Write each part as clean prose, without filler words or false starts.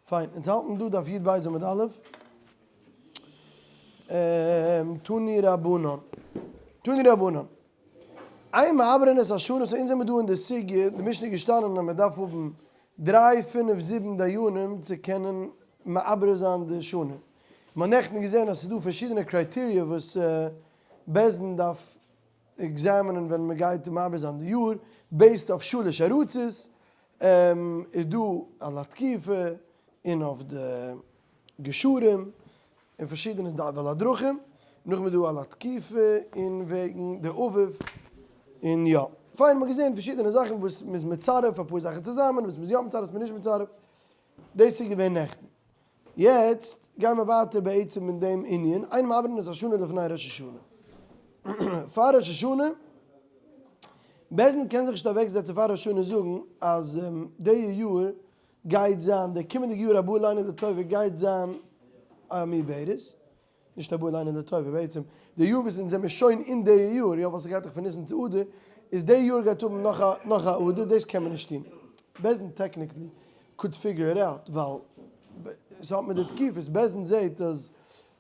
פיין, אונז האלטן דא דף י"ב עמוד א', תנו רבנן, תנו רבנן, אין מעברין את השנה, so אונז זעמיר דא אין די סוגיא, די משנה איז געשטאנען אז מען דארף האבן דריי פינף זיבן דיינים צו קענען מעבר זיין די שנה, מען האט נעכטן געזען אז ס'איז דא פארשידענע criteria וואס בית דין דארף examine ען ווען מען גייט מעבר זיין די יאר, based אויף שלש ארצות, איז דא על התקופה און אויף די גשרים און פארשידענע ועל הדרכים, נאכדעם איז דא על התקופה און וועגן די אביב, און יא, פיין מ'האט געזען פארשידענע זאכן וואס מ'איז מצרף אפאר זאכן צוזאמען, וואס מ'איז יא מצרף וואס מ'איז נישט מצרף, דאס איז געווען נעכטן. יעצט גייען מיר ווייטער בעצם אין דעם ענין, אין מעברין את השנה לפני ראש השנה. פאר ראש השנה, בית דין קען זיך נישט אוועק זעצן פאר ראש השנה זאגן אז די יאר גייט זיין, די קומענדיגע יאר הבא עלינו לטובה גייט זיין א מעוברת, נישט הבא עלינו לטובה, בעצם די יאר וואס אונז זעמיר שוין אין די יאר, יא ווייל ס'גייט דאך פון ניסן צו אדר, איז די יאר גייט האבן נאך א נאך א אדר, דאס קען מען נישט טון. בית דין technically could figure it out, ווייל ס'האט מיט די תקופות, בית דין זעהט אז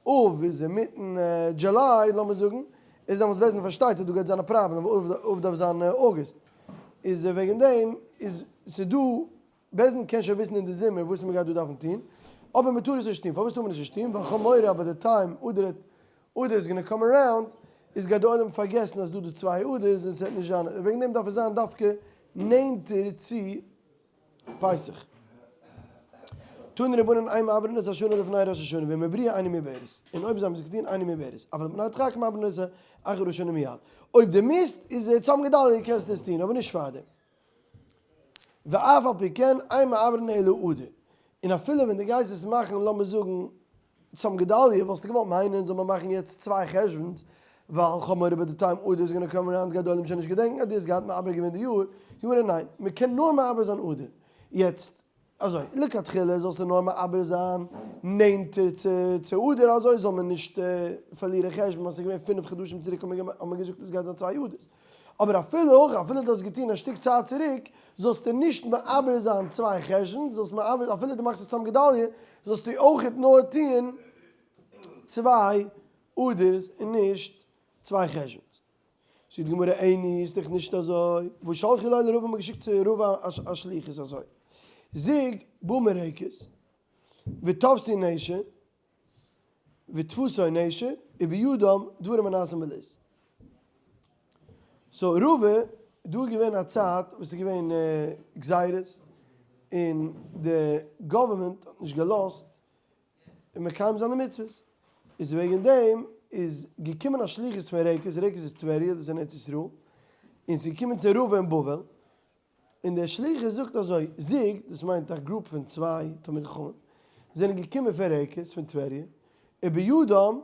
אב איז אינמיטן July לאמיר זאגן, איז דעמאלטס בית דין פארשטייט אז דא גייט זיין א פראבלעם ווייל אב דארף זיין August, איז וועגן דעם איז ס'דא בית דין קען שוין וויסן אין די זומער וואס מ'גייט דא דארפן טון, אבער מ'טאר עס נישט טון, פארוואס טאר מען עס נישט טון? ווייל כ'האב מורא אז ביי די time אדר אדר איז gonna come around, איז גייט די עולם פארגעסן אז ס'דא די צוויי אדר'ס און ס'וועט נישט זיין, וועגן דעם דארף עס זיין דווקא נענטער צו פסח. תנו רבנן אין מעברין את השנה לפני ראש השנה ואם העבירוה אינה מעוברת, און אויב זיי האבן עס געטון אינה מעוברת, אבל מפני הדחק מעברין אותה אחר ראש השנה מיד, אויב די מוזט איז צום גדליה קענסטו עס טון אבער נישט פארדעם. ואף על פי כן אין מעברין אלא אדר, און אפילו ווען דו גייסט עס מאכן לאמיר זאגן צום גדליה וואלסטו געוואלט מיינען זאל מען מאכן יעצט צוויי חשון'ס ווייל כ'האב מורא ביי די time אדר איז gonna come around גייט די עולם שוין נישט געדענקן אז דו האסט געהאט מעבר געווען די יאר, זאגט די גמרא ניין מען קען נאר מעבר זיין אדר, יעצט אזוי, לכתחילה זאלסטו נאר מעבר זיין נענטער צו אדר אזוי זאל מען נישט פארלירען חשבון אז ס'איז געווען פינף חדשים צוריק האט מען געזאגט עס גייט זיין צוויי אדר'ס. אבער אפילו אויך אפילו דו האסט געטון א שטיק צייט צוריק זאלסטו נישט מעבר זיין צוויי חשון'ס, זאלסט מעבר אפילו דו מאכסט עס צום גדליה זאלסטו אויכעט נאר טון צוויי אדר'ס און נישט צוויי חשון'ס. זאגט די גמרא איני איז דאך נישט אזוי, והא שלחו ליה לרבא מ'האט געשיקט צו רבא א שליחות אזוי, זוג בא מרקת ותפסו נשר ותפסו נשר ובידם דברים הנעשים בלוז. so רבא, דא איז געווען א צייט וואס איז געווען גזירות און די government האט נישט געלאזט מקיים זיין די מצוות, איז וועגן דעם איז געקומען א שליחות פון רקת, רקת איז טבריה, דאס איז אין ארץ ישראל, און ס'איז געקומען צו רבא אין בבל, און דער שליחות זאגט אזוי, זוג, דאס מיינט א group פון צוויי תלמידי חכמים, זענען געקומען פון רקת, פון טבריה, ובידם, און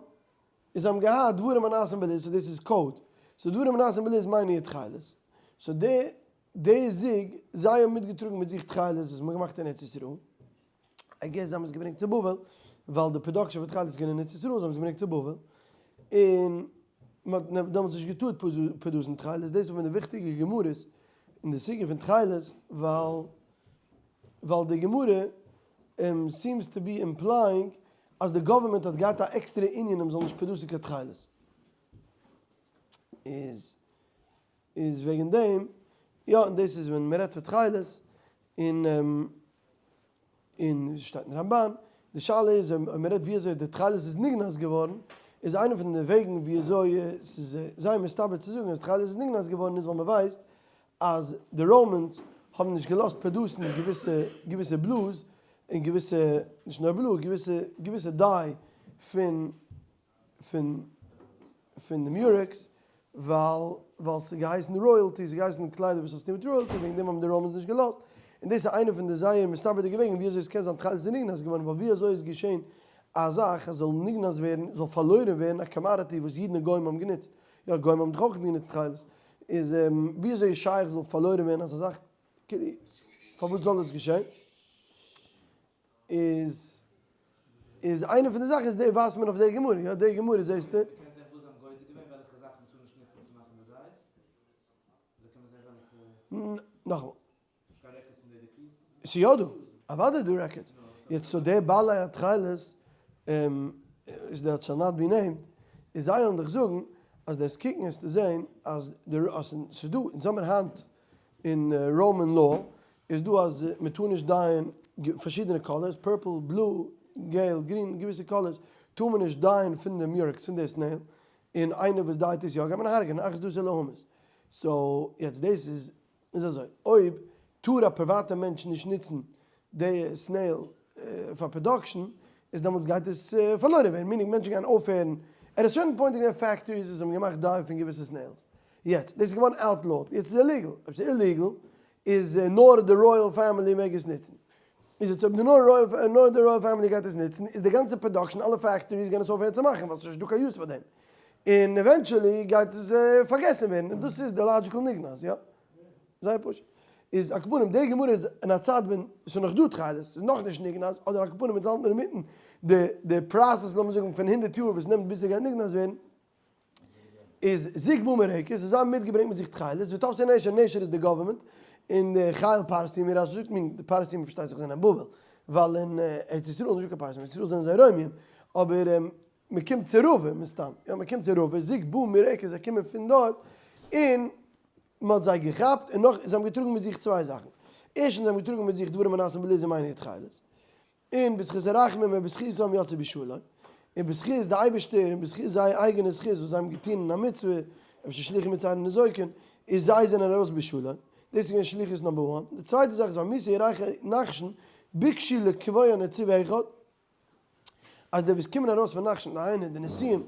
זיי האבן געהאט דברים הנעשים בלוז, so דאס איז code, so דברים הנעשים בלוז מיינען איר תכלת, so די די זוג, זיי האבן מיטגעטראגן מיט זיך תכלת וואס מ'האט געמאכט אין ארץ ישראל, I guess זיי האבן עס געברענגט צו בבל, ווייל די production פון תכלת איז געווען אין ארץ ישראל, זיי האבן עס געברענגט צו בבל, און מען האט דעמאלטס נישט געטארט produce ן תכלת, דאס איז פון די וויכטיגע גמרות אין די סוגיא פון תכלת, ווייל ווייל די גמרא seems to be implying אז די government האט געהאט א עקסטערע ענין אז מען זאל נישט produce ן קיין תכלת. איז איז וועגן דעם, יא, און דאס איז ווען מען רעדט פון תכלת, און און שטייט אין רמב"ן, די שאלה איז אויב מען רעדט ווי אזוי די תכלת איז נגנז געווארן, איז איינע פון די וועגן ווי אזוי ס'איז זייער מסתבר צו זאגן אז תכלת איז נגנז געווארן איז ווייל מען ווייסט אז די Romans האבן נישט געלאזט produce ן געוויסע געוויסע blues און געוויסע, נישט נאר blue, געוויסע געוויסע dye פון פון פון די murex ווייל ווייל ס'איז געהייסן royalty, ס'איז געהייסן קליידער וואס האט צוטון מיט royalty, וועגן דעם האבן די Romans נישט געלאזט, און דאס איז איינע פון די זייער מסתבר'דיגע וועגן ווי אזוי עס קען זיין תכלת איז נגנז געווארן, ווייל ווי אזוי איז געשען א זאך אז זאל נגנז ווערן, זאל פארלוירן ווערן א commodity וואס אידן און גוים האבן גענוצט, יא גוים האבן דאך אויך גענוצט תכלת, איז ווי אזוי איז שייך זאל פארלוירן ווערן אזא זאך, כאילו פארוואס זאל עס געשען? איז איז איינע פון די זאכן איז די ווייזט מען אויף די גמרא, יא די גמרא זעסטו. מ'קען זען וואס זיי האבן גוזר געווען וועלכע זאכן מ'טאר נישט נוצן צו מאכן די dyes? אדער קען מען זען וועלכע. נאכאמאל. נישט קיין records פון די decrees? ס'איז יא דא, אוודאי איז דא records. יעצט so די בעלי התכלת איז that shall not be named, איז זיי וועלן דיך זאגן אז דאס קוקן עס צו זעהן אז די אז ס'איז דא, אונז האמיר היינט אין Roman law איז דא אז מען טאר נישט dye ען פארשידענע colors, purple, blue, געל, גרין, געוויסע colors טאר מען נישט dye ען פון די murex, פון די snail, און איינער וואס dye ט עס יא גייט מען הרג'נען, אחת דתו להמית. so יעצט דאס איז איז אזוי, אויב טאר א פריוואטע מענטש נישט נוצן די snail פאר production, איז דעמאלטס גייט עס פארלוירן ווערן, meaning מענטשן גייען אויפהערן, at a certain point איז געווען factories וואס האבן געמאכט dye פון געוויסע snails, יעצט דאס איז געווארן outlawed, יעצט איז illegal, אויב ס'איז illegal איז נאר די royal family מעג עס נוצן, איז יעצט אויב די נאר די royal family גייט עס נוצן איז די גאנצע production אלע factories גייען עס אויפהערן צו מאכן ווייל ס'איז נישט דא קיין use פאר דעם, און eventually גייט עס פארגעסן ווערן, און דאס איז די logical נגנז, יא? זייער פשוט. איז על כל פנים, די גמרא איז אין א צייט ווען ס'איז נאך דא תכלת, ס'איז נאכנישט נגנז, אדער על כל פנים אונז האלט מיר אינמיטן די די process לאמיר זאגן פון 100 יאר וואס נעמט ביז ס'גייט נגנז ווערן, איז זוג בא מרקת, זיי האבן מיטגעברענגט מיט זיך תכלת, ותפסו נשר, נשר איז די government, און די חיל פרסי, ווי רש"י זאגט, מין די פרסים פארשטייט זיך זענען אין בבל, ווייל אין ארץ ישראל איז נישטא קיין פרסים, אין ארץ ישראל זענען זיי רוימים, אבער מען קומט צו רבא, מסתם, יא מען קומט צו רבא, זוג בא מרקת, זיי קומען פון דארט, און מען האט זיי געכאפט, און נאך, זיי האבן געטראגן מיט זיך צוויי זאכן, ערשטנס זיי האבן געטראגן מיט זיך דברים הנעשים בלוזים אינו תכלת, און בזכות הרחמים ובזכותם יצאו בשלום, און בזכות די אייבערשטער און בזכות זייער אייגענע זכות וואס זיי האבן געטון אין א מצוה, אפשר שלוחים מצער ניזוקין, איז זיי זענען ארויס בשלום, דאס איז געווען שליחות number one, די צווייטע זאך איז והמסי ירחי נחשון ביקשו לקבוע נציב אחד, אז די וואס קומען ארויס פון נחשון, דהיינו די נשיאים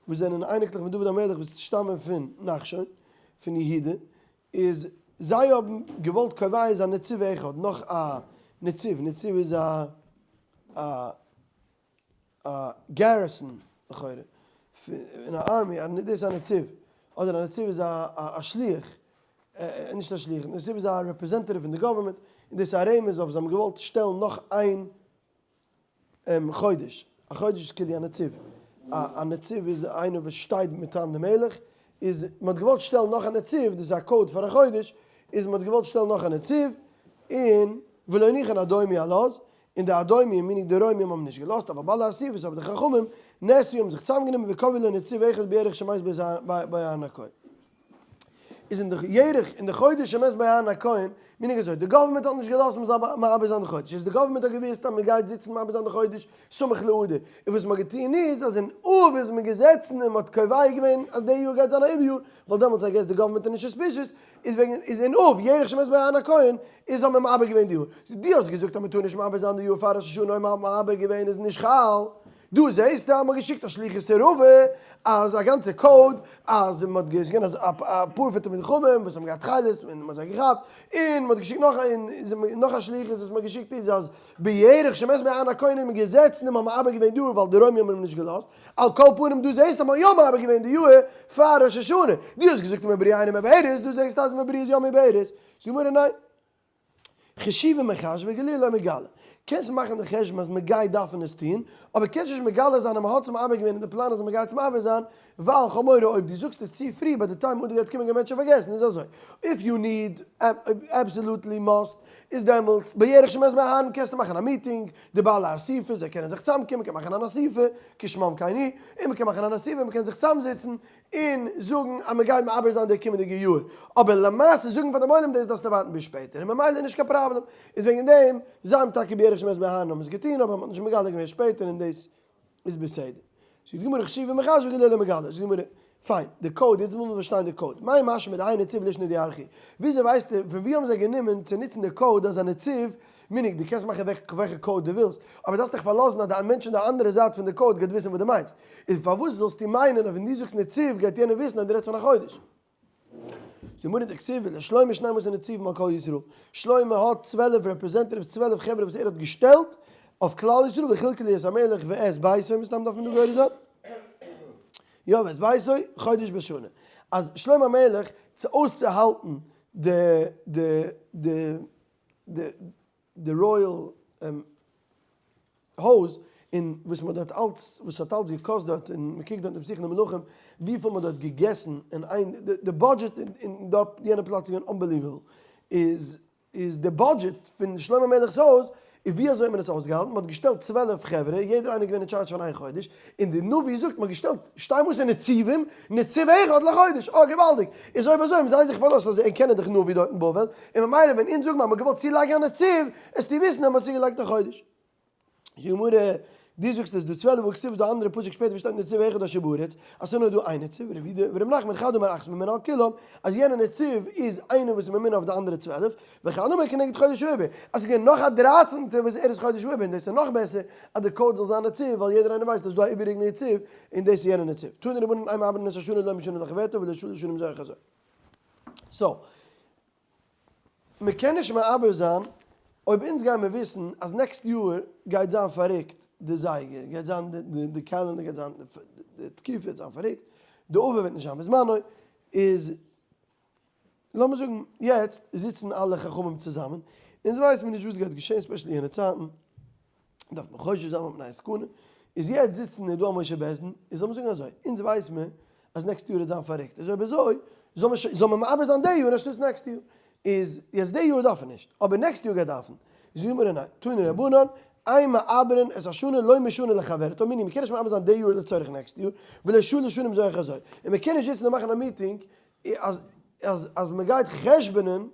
וואס זענען אייניקלעך פון דוד המלך וואס שטאמען פון נחשון, פון יהודה, איז זיי האבן געוואלט קובע זיין נציב אחד, נאך א נציב, נציב איז א א א garrison לכאורה, אין א army, דאס איז א נציב, אדער א נציב איז א א שליח, נישט א שליח, נציב איז א representative פון די government, און דאס איז א רמז אויף זיי האבן געוואלט שטעלן נאך איין חודש, א חודש איז כאילו א נציב, א נציב איז איינער וואס שטייט מטעם די מלך, איז מען האט געוואלט שטעלן נאך א נציב, דאס איז א code פאר א חודש, איז מען האט געוואלט שטעלן נאך א נציב, און ולא הניחן האדומי על אז, און די אדומים meaning די רוימים האבן נישט געלאזט, אבל בעלי האסיפות אבער די חכמים, נאספו האבן זיך צוזאמגענומען וקבעו לו נציב אחד בירח שמת בו אהרן הכהן. איז אין די ירח אין די חודש שמת בו אהרן הכהן, meaning אזוי, די government האט נישט געלאזט מען זאל מעבר זיין די חודש, איז די government האט געוואוסט אז מען גייט זיצן מעבר זיין די חודש סמוך לאדר, און וואס מען האט געטון איז אז אין אב איז מען געזעצן און מען האט קובע געווען אז די יאר גייט זיין א עיבור יאר, ווייל דעמאלטס I guess די government איז נישט suspicious, איז וועגן איז אין אב ירח שמת בו אהרן הכהן איז האט מען מעבר געווען די יאר, דו האסט געזאגט אז מען טאר נישט מעבר זיין די יאר פאר ראש השנה אויב מען האט מעבר געווען איז נישט חל. דא זעהסטו אז מ'האט געשיקט א שליחות צו רבא אז א גאנצע code אז מ'האט געזעהן אז אפאר פון תלמידי חכמים וואס האבן געהאט תכלת און מ'האט זיי געכאפט און מ'האט געשיקט נאך א נאך א שליחות וואס מ'האט געשיקט איז אז בירח שמת בו אהרן הכהן איז מען געזעצן און מ'האט מעבר געווען די יאר ווייל די רוימים האבן אים נישט געלאזט על כל פנים דא זעהסטו אז מ'האט יא מעבר געווען די יאר פאר ראש השנה דו האסט געזאגט מעברי אינו מעוברת דא זעהסטו אז מעברי איז יא מעוברת זאגט די גמרא ניין. חשיבה מחשבה גלוי לא מגלה. קענסט מאכן די חשבון אז מ'גייט דארפן עס טון, אבער קענסט נישט מגלה זיין אז מ'האט עס מעבר געווען און די פלאן אז מ'גייט עס מעבר זיין, ווייל כ'האב מורא אויב דו זאגסט עס צו פרי ביי די time אדר גייט קומען גייען מענטשן פארגעסן, איז אזוי, if you need, absolutely must, איז דעמאלטס בירח שמת בו אהרן קענסטו מאכן א meeting, די בעלי אסיפה זיי קענען זיך צוזאמקומען, מ'קען מאכן אן אסיפה, כשמם כן היא, און מ'קען מאכן אן אסיפה, מ'קען זיך צוזאמזיצן, און זאגן אז מען גייט מעבר זיין די קומענדיגע יאר, אבער למעשה זאגן פאר דעם עולם דאס דארפסטו ווארטן ביז שפעטער, און ממילא איז נישט קיין פראבלעם, איז וועגן דעם זיי האבן טאקע בירח שמת בו אהרן האבן עס געטון אבער מען האט נישט מגלה געווען שפעטער און דאס איז בסדר. זאגט די גמרא חשיבה מחשבה גלוי לא מגלה, זאגט די גמרא, פיין, די code, יעצט וויל מען פארשטיין די code, מאי משמע דהאי נציב לישנא דירחא, וויאזוי ווייסטו, פון ווי האבן זיי גענומען צו נוצן די code אז א נציב meaning, דו קענסט מאכן וועלכע code דו ווילסט, אבער דארפסט דיך פארלאזן אז די מענטש פון די אנדערע זייט פון די code גייט וויסן וואס דו מיינסט. איז פארוואס זאלסטו מיינען אז ווען דו זאגסט נציב גייט יענער וויסן אז דו רעדסט פון א חודש? זאגט די גמרא דכתיב ולשלמה שנים עשר נציבים על כל ישראל, שלמה האט 12 representatives, 12 חברה וואס ער האט געשטעלט אויף כלל ישראל, וכלכלו את המלך ואת ביתו, מסתם דארף מען דא גורס זיין, יא ואת ביתו חודש בשנה, אז שלמה המלך צו אויסצוהאלטן די די די די royal הויז, און וואס מען האט דארט אלץ, וואס האט אלץ געקאסט דארט, און מען קוקט דארט אין פסחי מלכים, וויפיל מען האט דארט געגעסן, און איין, די budget אין דארט יענע פלאץ איז געווען unbelievable, איז איז די budget פון שלמה המלך'ס הויז. און ווי אזוי האט מען עס אויסגעהאלטן? מען האט געשטעלט 12 חברה, יעדער איינער איז געווען אין טשארדזש פון איין חודש, און די נביא זאגט מען האט געשטעלט שתים עשר נציבים, נציב אחד לחודש, אה געוואלדיג! איז אויב אזוי האבן זיי זיך פארלאזט אז זיי קענען דאך נביא דארט אין בבל, און ממילא ווען אונז זאגן אז מען האט געוואלט צולייגן א נציב, עסטו וויסן אז מען האט צוגעלייגט א חודש. זאגט די גמרא, דו זאגסט עס איז דא 12 והא כתיב איז דא אנדערע פסוק שפעטער וואס שטייט נציב אחד אשר בארץ, אז ס'איז נאר דא איין נציב, רבי יהודה ורבי נחמן חד אמר אחת ממונה על כולם, אז יענער נציב איז איינער וואס איז ממונה אויף די אנדערע 12, וחד אמר כנגד חודש העיבור, אז ס'איז געווען נאך א דרייצענטע וואס ער איז חודש העיבור, און דאס איז נאך בעסער אז די code זאל זיין נציב, ווייל יעדער איינער ווייסט אז ס'איז דא א איבעריגן נציב, און דאס איז יענער נציב. תנו רבנן אין מעברין את השנה לא משנה לחברתה ולא שלש שנים זו אחר זו. so, מ'קען נישט מעבר זיין אויב אונז גיימער וויסן אז next יאר גייט זיין פארריקט די זייגער, גייט זיין די calendar גייט זיין די תקופה וועט זיין פארריקט, די עובר וועט נישט זיין בזמנו, איז לאמיר זאגן יעצט זיצן אלע חכמים צוזאמען, אונז ווייסן מיר נישט וואס גייט געשען especially יענע צייטן, דארף מען חושש זיין מפני הסכנה, איז יעצט זיצן איז דא א משה בית דין, איז לאמיר זאגן אזוי, אונז ווייס מיר אז next יאר וועט זיין פארריקט, איז אויב אזוי זאל מען זאל מען מעבר זיין די יאר אנשטאטס next יאר, איז יעצט די יאר דארף ער נישט, אבער next יאר גייט דארפן, זאגט די גמרא ניין, תנו רבנן, אין מעברין את השנה לא משנה לחברתה, meaning מ'קען נישט מעבר זיין די יאר לצורך next יאר, ולא שלש שנים זו אחר זו, און מ'קען נישט זיצן און מאכן א meeting אז אז אז מ'גייט חשבונ'ען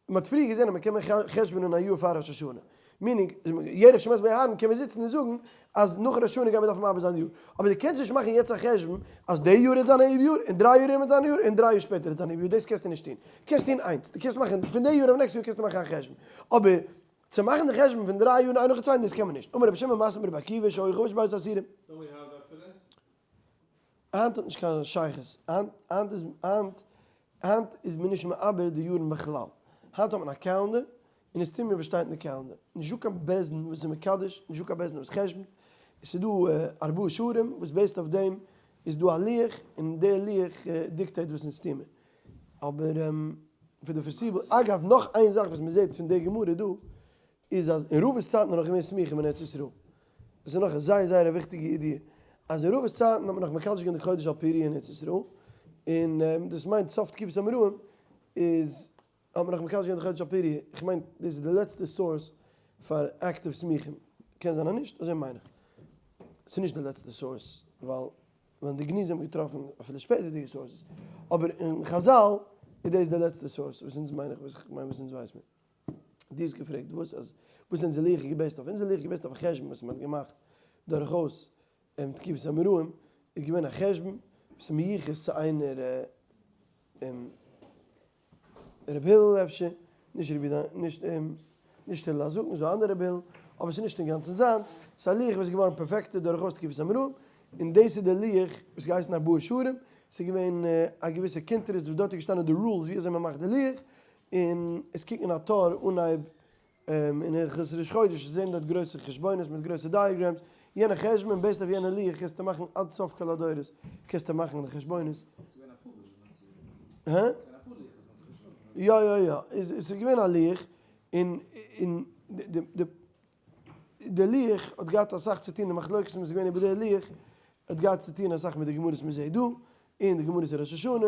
מען האט פריער געזען אז מען קען מאכן חשבונ'ען א יאר פאר ראש השנה, meaning ירח שמת בו אהרן קען מען זיצן און זאגן אז נאך ראש השנה גייט מען דארפן מעבר זיין די יאר, אבער דו קענסט נישט מאכן יעצט א חשבון אז די יאר וועט זיין א עיבור יאר און דריי יאר ארום וועט זיין א יאר און דריי יאר שפעטער וועט זיין א עיבור יאר, דאס קענסטו נישט טון, קענסט טון איינס, דו קענסט מאכן פון די יאר אויף next יאר קענסטו מאכן א חשבון, אבער צו מאכן די חשבון פון דריי יאר איין נאכן צווייטן דאס קען מען נישט, אמר רבי שמעון מעשה ברבי עקיבא שהיה חבוש בבית האסורים. היינט האט נישט קיין שייכות, היינט איז היינט היינט איז מען נישט מעבר די יארן בכלל, היינט האט מען א calendar און עס טוהן מיר וואס שטייט אין די calendar, נישט דא קיין בית דין וואס איז מקדש, נישט דא קיין בית דין וואס חשבונ'ט, עס איז דא ארבעה שערים וואס based אויף דעם איז דא א לוח און דער לוח dictate וואס אונז טוהן מיר, אבער פאר די foreseeable, אגב נאך איין זאך וואס מען זעט פון די גמרא דא איז אז אין רבא'ס צייטן איז נאך געווען סמיכים אין ארץ ישראל. דאס איז נאך א זייער זייער א וויכטיגע ידיעה, אז אין רבא'ס צייטן האט מען נאך מקדש געווען די חודש על פי ראיה אין ארץ ישראל, און דאס מיינט סוף תקופת האמוראים איז האט מען נאך מקדש געווען די חודש על פי ראיה, איך מיין דאס איז די לעצטע source פאר active סמיכים, קען זיין אז נישט, אזוי מיין איך. ס'איז נישט די לעצטע source, ווייל ווען די גניזים האבן געטראפן אפילו שפעטערדיגע sources, אבער אין חזל איז דאס די לעצטע source וואס אונז מיין איך וואס איך מיין וואס אונז ווייס מיר. דו האסט געפרעגט וואס אז וואס אונזער לוח איז גע based אויף, אונזער לוח איז גע based אויף א חשבון וואס מען האט געמאכט דורכאויס תקופת האמוראים, איז געווען א חשבון וואס איז מיוחס צו איינער רבי הלל אפשר, נישט רבי נישט נישט הלל הזקן, ס'איז דא אנדערע רבי הלל, אבער ס'איז נישט אינגאנצן זיינס, ס'איז א לוח וואס איז געווארן perfected דורכאויס תקופת האמוראים, און דאס איז די לוח וואס געהייסן ארבעה שערים, ס'איז געווען א געוויסע קונטרס וואס דארט איז געשטאנען די rules ווי אזוי מען מאכט די לוח, און עס קוקט אין א טור אנהייב אין הלכות ראש חודש זעהן דארט גרויסע חשבונות מיט גרויסע diagrams, יענע חשבון און based אויף יענע לוח קענסטו מאכן עד סוף כל הדורות קענסטו מאכן די חשבונות. הא? יא יא יא, עס איז געווען א לוח און און די די לוח האט געהאט אסאך צו טון, די מחלוקת וואס איז געווען איבער די לוח האט געהאט צו טון אסאך מיט די גמרות מען זעהט דא, און די גמרות אין ראש השנה,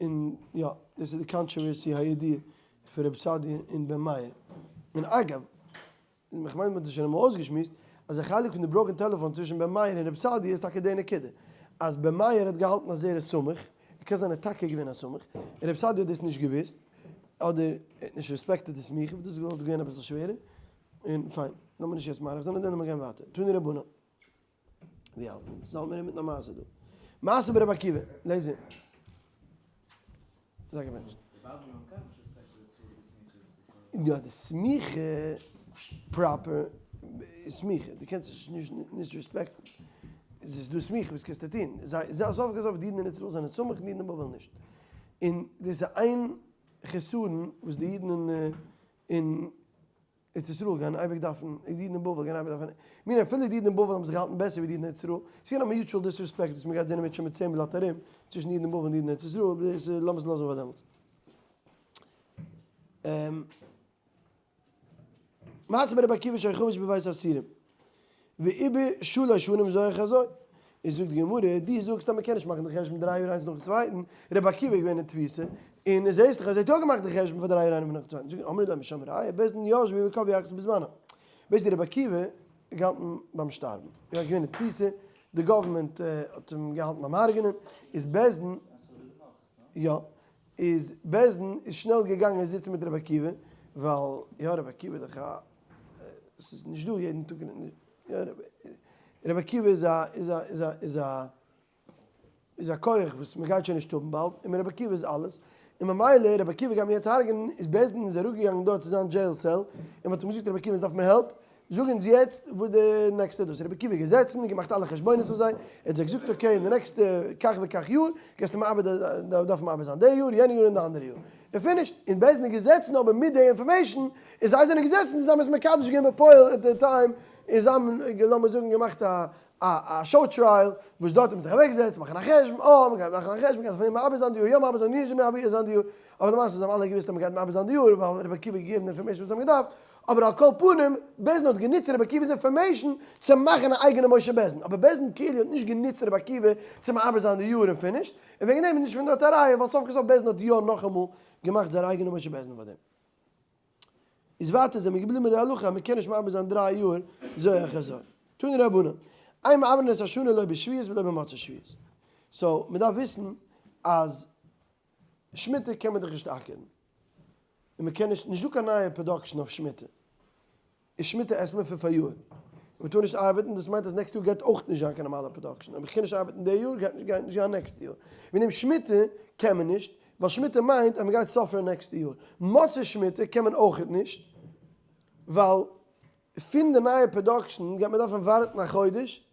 און יא, דאס איז די controversy הידועה פון רבי סעדיה און בן מאיר. און אגב, איך מיין מען האט עס שוין אמאל אויסגעשמועסט, אז א חלק פון די broken telephone צווישן בן מאיר און רבי סעדיה איז טאקע די נקודה, אז בן מאיר האט געהאלטן אז ער איז סמוך, קען זיין ער איז טאקע געווען א סמוך, און רבי סעדיה האט דאס נישט געוואוסט, אדער ער האט נישט respected די סמיכה, וואס דאס וואלט געווען אביסל שווערער, און פיין, לאמיר נישט יעצט מאריך זיין אין דעם, לאמיר גיין ווייטער, תנו רבנן. ווי האלט מען? זאלן מיר אינמיטן א מעשה דא. מעשה ברבי עקיבא, לעזער. זיי געבענטשט. יא, די סמיכה proper איז סמיכה, דו קענסט עס נישט נישט respect ן. עס איז דא סמיכה וואס קענסטו טון. זיי סוף כל סוף די אידן אין ארץ ישראל זענען סמוך, די אידן אין בבל נישט. און דאס איז איין חסרון וואס די אידן אין ארץ ישראל גייען אייביג דארפן, די אידן אין בבל גייען אייביג דארפן, מיר אפילו די אידן אין בבל האבן זיך געהאלטן בעסער ווי די אידן אין ארץ ישראל, ס'איז געווען א mutual disrespect וואס מ'גייט זען מיט שוין מיט צען בלאט ארום, צווישן די אידן אין בבל און די אידן אין ארץ ישראל, אבער דאס לאמיר עס לאזן פאר דעמאלטס. מעשה ברבי עקיבא שהיה חבוש בבית האסורים, ועיבר שלש שנים זו אחר זו, איז זאגט די גמרא, דו זאגסט אז מען קען נישט מאכן די חשבון דריי יאר איינס נאכן צווייטן, רבי עקיבא איז געווען אין תפיסה, און זעהסט דאך אז ער האט יא געמאכט די חשבון פאר דריי יאר איינעם נאכן צווייטן, זאגט אמרי לו משם ראיה, בית דין ישבו וקבעו אחת בזמנה, בעת רבי עקיבא איז געהאלטן ביים שטארבן, ער איז געווען אין תפיסה, די government האט אים געהאלטן ביים הרג'נען, איז בית דין, יא, איז בית דין איז שנעל געגאנגען זיצן מיט רבי עקיבא, ווייל יא רבי עקיבא איז דאך א, ס'איז נישט דא יעדן טאג, יא רבי עקיבא איז א איז א איז א איז א איז א כח וואס מ'גייט שוין נישט האבן באלד, און רבי עקיבא איז אלעס, און ממילא רבי עקיבא גייט מען יעצט הרג'נען, איז בית דין איז אראפגעגאנגען דארט צו זיין jail cell, און מ'האט אים געזאגט רבי עקיבא אונז דארף מיר help, זאג אונז יעצט וואס די next ע דאס, רבי עקיבא איז געזעצן און געמאכט אלע חשבונות פאר זיי, ער האט זיי געזאגט okay אין די next ע כך וכך יאר גייסטו מעביר דארפן מעביר זיין די יאר, יענע יאר און די אנדערע יאר, און finished, און בית דין איז געזעצן אבער מיט די information, און זיי זענען געזעצן און זיי האבן עס מקדש געווען בפועל at the time, און זיי האבן לאמיר זאגן געמאכט א א show trial, וואס דארט האט מען זיך אוועקגעזעצט מאכן א חשבון, אה מען גייט מאכן א חשבון, גייט מען מעביר זיין די יאר, יא מעביר זיין נישט מעביר זיין די יאר, אבער למעשה זיי האבן אלע געוואוסט אז מען גייט מעביר זיין די יאר, ווייל רבי עקיבא האט געגעבן די information וואס זיי האבן געדארפט, אבער על כל פנים, בית דין האט גענוצט רבי עקיבא'ס information צו מאכן א אייגענע משה בית דין, אבער בית דין כאילו האט נישט גענוצט רבי עקיבא צו מעביר זיין די יאר און finished, און וועגן דעם איז נישט פון דארט א ראיה, ווייל סוף כל סוף בית דין האט יא נאכאמאל געמאכט זייער אייגענע משה בית דין פאר דעם. איז ווייטער זעמיר געבליבן מיט די הלכה אז מ'קען נישט מעביר זיין דריי יאר זוי אחר זוי. תנו רבנן, אין מעברין את השנה לא בשביעית ולא במוצאי שביעית. so מ'דארף וויסן אז שמיטה קען מען דאך נישט אקערן. און מ'קען נישט, נישט דא קיין נייע production אויף שמיטה. איז שמיטה עסט מען פון פאריאר. און מ'טאר נישט ארבעטן, דאס מיינט אז next יאר גייט אויך נישט זיין קיין נארמאלע production. אויב איך קען נישט ארבעטן די יאר, גייט נישט גייט נישט זיין next יאר. וועגן דעם שמיטה קען מען נישט, ווייל שמיטה מיינט אז מ'גייט suffer ן next ע יאר. מוצאי שמיטה קען מען אויכעט נישט, ווייל פון די נייע production גייט מען דארפן ווארטן א חודש,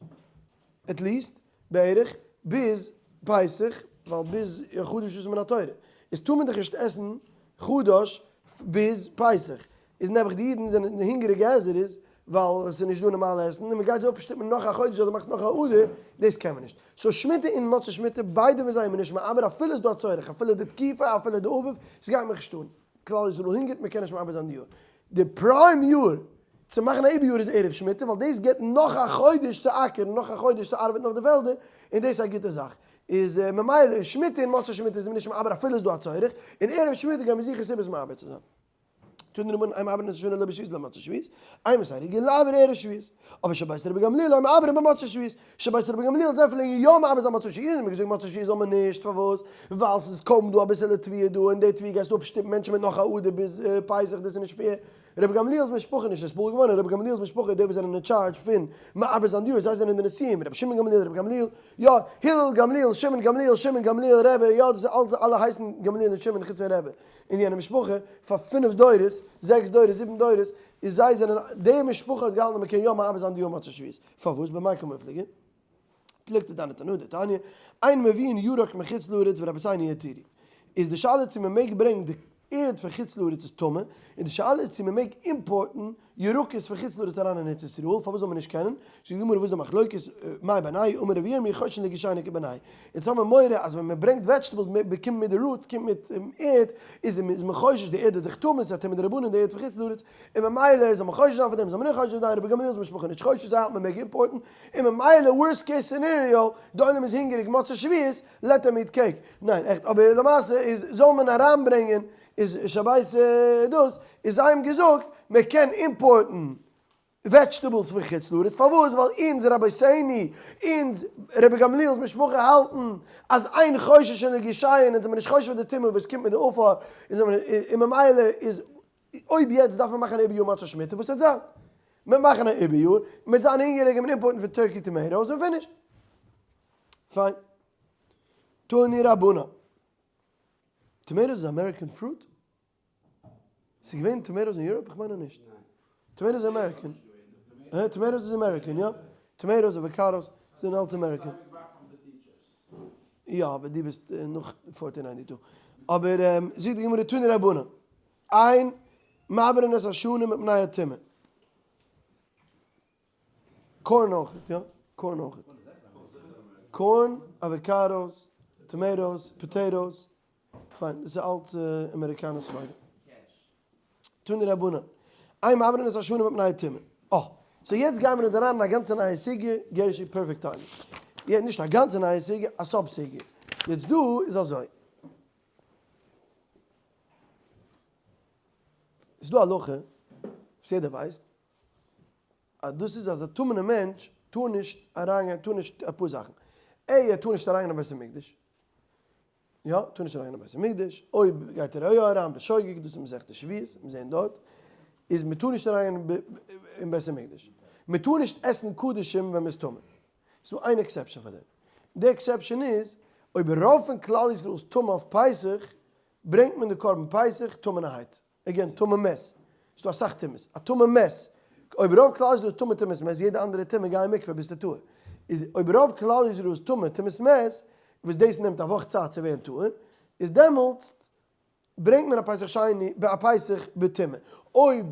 at least, בערך, ביז פסח, ווייל ביז חדש איז מן התורה, איז טאר מען דאך נישט עסן חדש ביז פסח, איז נעבעך די אידן זענען הונגעריג as it is, ווייל עס איז נישט דא נארמאלע עסן, און מען גייט זיי אפשטופן נאך א חודש אדער מאכסט נאך א אדר, דאס קען מען נישט. so שמיטה און מוצאי שמיטה ביידע פון זיי איז מען נישט מעבר אפילו איז דא א צורך, אפילו די תקופה אפילו די אביב, ס'גייט מיך נישט אן. כלל ישראל הונגערט מען קען נישט מעבר זיין די יאר. די prime יאר צו מאכן א עיבור יאר איז ערב שמיטה ווייל דאס גיבט נאך א חודש צו אקערן נאך א חודש צו ארבעטן אויף די פעלדער און דאס איז א גוטע זאך. איז ממילא שמיטה און מוצאי שמיטה איז מען נישט מעבר אפילו איז דא א צורך, און ערב שמיטה גייען מיר זיכער סיבות מעבר צו זיין. תנו רבנן אין מעברין את השנה לא בשביעית ולא במוצאי שביעית, אימתי הרגילין לעבר ערב שביעית. אבער של בית רבי גמליאל היו מעברין במוצאי שביעית. של בית רבי גמליאל זיי פלעגן יא מעבר זיין מוצאי שביעית, און מ'האט געזאגט מוצאי שביעית זאל מען נישט, פארוואס? ווייל ס'איז קוים דא אביסעלע תבואה דא, און די תבואה גייסטו אפשטופן מענטשן מיט נאך א אדר ביז פסח, דאס איז נישט fair. רבי גמליאל'ס משפחה נישט נתפעל געווארן, רבי גמליאל'ס משפחה די וואס זענען אין טשארדזש פון מעבר זיין די יאר, זיי זענען די נשיאים, רבי שמעון גמליאל, רבי גמליאל, יא, הלל גמליאל, שמעון גמליאל, שמעון גמליאל רבי, יא דאס איז אלס אלע הייסן גמליאל און שמעון חוץ פון רבי. אין יענע משפחה פאר פינף דורות, זעקס דורות, זיבן דורות, איז זיי זענען, די משפחה האט געהאלטן אז מען קען יא מעבר זיין די יאר מוצאי שביעית. פארוואס? במאי קא מיפלגי? פלוגתא דהני תנאי דתניא, אין מביאין ירק מחוץ לארץ ורבותינו התירו. איז די שאלה צו מען מעג ברענגן די ערד פון חוץ לארץ איז טמא, און די שאלה איז צו מען מעג import ן ירקות פון חוץ לארץ אריין אין ארץ ישראל, פארוואס זאל מען נישט קענען? זאגט די גמרא וואס איז די מחלוקת, מאי בינייהו, אמר רבי ירמי' חוששין לגושייהו כבינייהו. אונז האבן מורא אז ווען מען ברענגט vegetables קומט מיט די roots קומט מיט ערד, איז איז מען חושש די ערד איז דאך טמא, ס'איז א טומאה דרבנן די ערד פון חוץ לארץ, און ממילא זאל מען חושש זיין פאר דעם, זאל מען נישט חושש זיין, רבי גמליאל'ס משפחה נישט חושש זיי האלטן מען מעג import ן, און ממילא worst case scenario די עולם איז הונגעריג מוצאי שביעית, let them eat cake. ניין עכט אבער למעשה איז זאל מען אריינברענגען איז שבית דאס איז זיי האבן געזאגט מען קען import ן vegetables פון חוץ לארץ פארוואס ווייל אונז רבותינו אונז רבי גמליאל'ס משפחה האלטן אז אין חוששין לגושיהן אונז זעמיר נישט חושש פאר די טומאה וואס קומט מיט די עפר און ממילא איז אויב יעצט דארף מען מאכן א עיבור יאר מוצאי שמיטה וואס וועט זיין? מען מאכן א עיבור יאר מיט זיין הונגעריג און import ן פון Turkey tomatoes און finished. פיין. תנו רבנן. Tomatoes איז American fruit? ס'איז געווען tomatoes אין Europe? איך מיין אז נישט. Tomatoes איז American. הע? Tomatoes איז American, יא. Tomatoes, avocados, זענען אלץ American. יא, אבער דו ביסט נאך 1492. אבער זאגט די גמרא תנו רבנן. אין מעברין את השנה מפני הטומאה. Corn אויכעט, יא, corn אויכעט. Corn, avocados, tomatoes, potatoes, פיין, דאס איז אלץ אמעריקאנע סחורה. תנו רבנן, אין מעברין את השנה מפני הטומאה. אה, so יעצט גייען מיר אונז אריין אין א גאנצע נייע סוגיא, גערשי, perfect timing. יא, נישט א גאנצע נייע סוגיא, א sub סוגיא. יעצט דא איז אזוי. איז דא א הלכה וואס יעדער ווייסט, אז דאס איז אז א טמא'נע מענטש טאר נישט אריינגיין, טאר נישט אפאר זאכן. ע ער טאר נישט אריינגיין אין בית המקדש. יא, טאר נישט אריינגיין אין בית המקדש. אויב גייט ער יא אריין בשוגג, דאס איז מסכת שביעית, מיר זעען דארט, איז מען טאר נישט אריינגיין אין בית המקדש. מען טאר נישט עסן קדשים ווען מען איז טמא. ס'איז דא איין exception פאר דעם. די exception איז, אויב רוב פון כלל ישראל איז טמא אויף פסח, ברענגט מען די קרבן פסח טמא'נערהייט. Again, טמא מת. ס'דא אסאך טומאות. א טמא מת. אויב רוב כלל ישראל איז טמא טומאת מת, יעדע אנדערע טומאה גיי אין מקווה ביסטו טהור. איז אויב רוב כלל ישראל איז טמא טומאת מת, וואס דאס נעמט א וואך צייט צו ווערן טהור, איז דעמאלטס ברענגט מען א פסח שני, א פסח בטומאה. אויב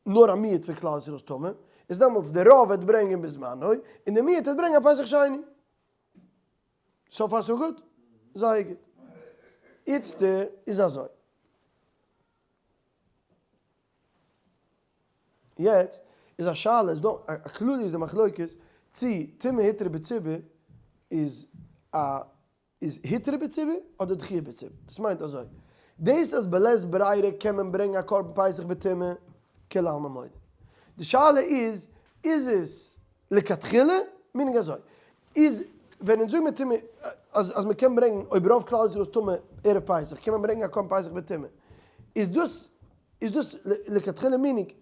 נאר א מיעוט פון כלל ישראל איז טמא, איז דעמאלטס די רוב וועט ברענגען בזמנו, און די מיעוט וועט ברענגען א פסח שני. So far so good? זייער גוט. איצטער איז אזוי. יעצט איז א שאלה, איז דא א כללי איז די מחלוקת צי טומאה הותרה בציבור איז א איז הותרה בציבור אדער דחויה בציבור. דאס מיינט אזוי, דאס אז בלית ברירה קען מען ברענגען א קרבן פסח בטומאה, כולי עלמא מודה. די שאלה איז, איז עס לכתחילה? Meaning אזוי, איז ווען אונז זאגן מיר טומאה אז אז מ'קען ברענגן אויב רוב כלל ישראל איז טמא ערב פסח קען מען ברענגן א קרבן פסח בטומאה, איז דאס איז דאס לכתחילה meaning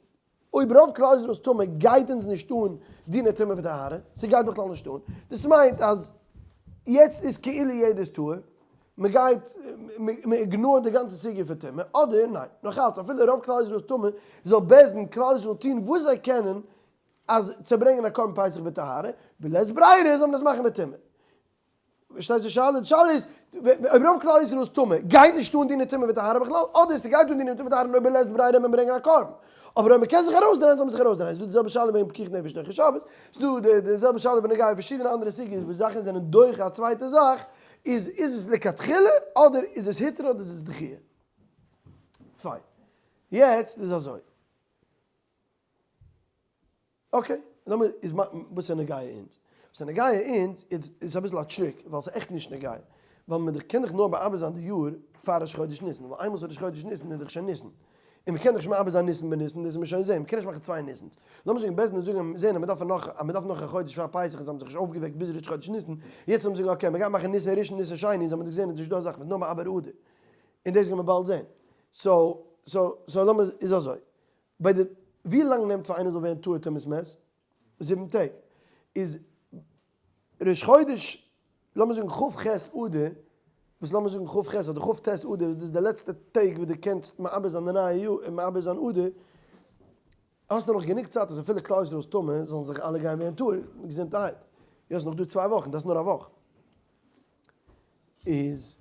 אויב רוב כלל ישראל איז טמא גייט אונז נישט אן דיני טומאה וטהרה, ס'גייט בכלל נישט אן, דאס מיינט אז יעצט איז כאילו יעדער איז טהור, מ'גייט מ'איגנארט די גאנצע סוגיא פון טומאה, אדער ניין, נאכאלץ אפילו רוב כלל ישראל איז טמא זאל בית דין כלל ישראל טון וואס זיי קענען אז צו ברענגען א קרבן פסח בטהרה, בלית ברירה זאל מען עס מאכן בטומאה. פארשטייסט די שאלה? די שאלה איז, אויב רוב כלל ישראל איז טמא, גייט נישט אן דיני טומאה וטהרה בכלל, אדער ס'גייט אן דיני טומאה וטהרה נאר בלית ברירה מען ברענגען א קרבן. אבער אויב מ'קען זיך ארויסדרייען זאל מען זיך ארויסדרייען. ס'דא די זעלבע שאלה וועגן פיקוח נפש דוחה שבת, ס'דא די זעלבע שאלה בנוגע פארשידענע אנדערע סוגיות וואס זאכן זענען דוחה א צווייטע זאך, איז איז עס לכתחילה אדער איז עס היתר אדער איז עס דחויה. פיין. יעצט איז אזוי. Okay, לאמיר, איז וואס איז נוגע אונז? וואס איז נוגע אונז איז איז אביסל א trick, ווייל ס'איז עכט נישט נוגע. ווייל מען קען דאך נאר מעבר זיין די יאר פאר ראש חודש ניסן, ווייל איינמאל ס'איז ראש חודש ניסן איז דאך שוין ניסן. און מ'קען דאך נישט מעבר זיין ניסן בניסן, דאס וועט מען שוין זען, מ'קען נישט מאכן צוויי ניסנס. לאמיר זאגן בית דין זאגן זען אז מ'דארף נאך אז מ'דארף נאך א חודש פאר פסח און זיי האבן זיך נישט אויפגעוועקט ביז ראש חודש ניסן, יעצט זאל מען זאגן okay מ'גייט מאכן ניסן ראשון ניסן שני, און זיי האבן געזען אז ס'נישט דא אזא זאך, מ'איז נאר מעבר אדר. און דאס גייען מיר באלד זען. So so so לאמיר איז אזוי. ביי די ווי לאנג נעמט פאר איינער זאל ווערן טהור טומאת מת? 7 טעג. איז ראש חודש, לאמיר זאגן כ ח אדר, וואס לאמיר זאגן כ ח אדער כ ט אדר, וואס דאס איז די לעצטע טעג וואס דו קענסט מעבר זיין די נייע יאר און מעבר זיין אדר, האסטו נאך גענוג צייט אז אפילו כלל ישראל איז טמא זאלן זיך אלע גיין ווערן טהור געזונטערהייט. יא ס'איז נאך דא 2 וואכן, דאס איז נאר א וואך. איז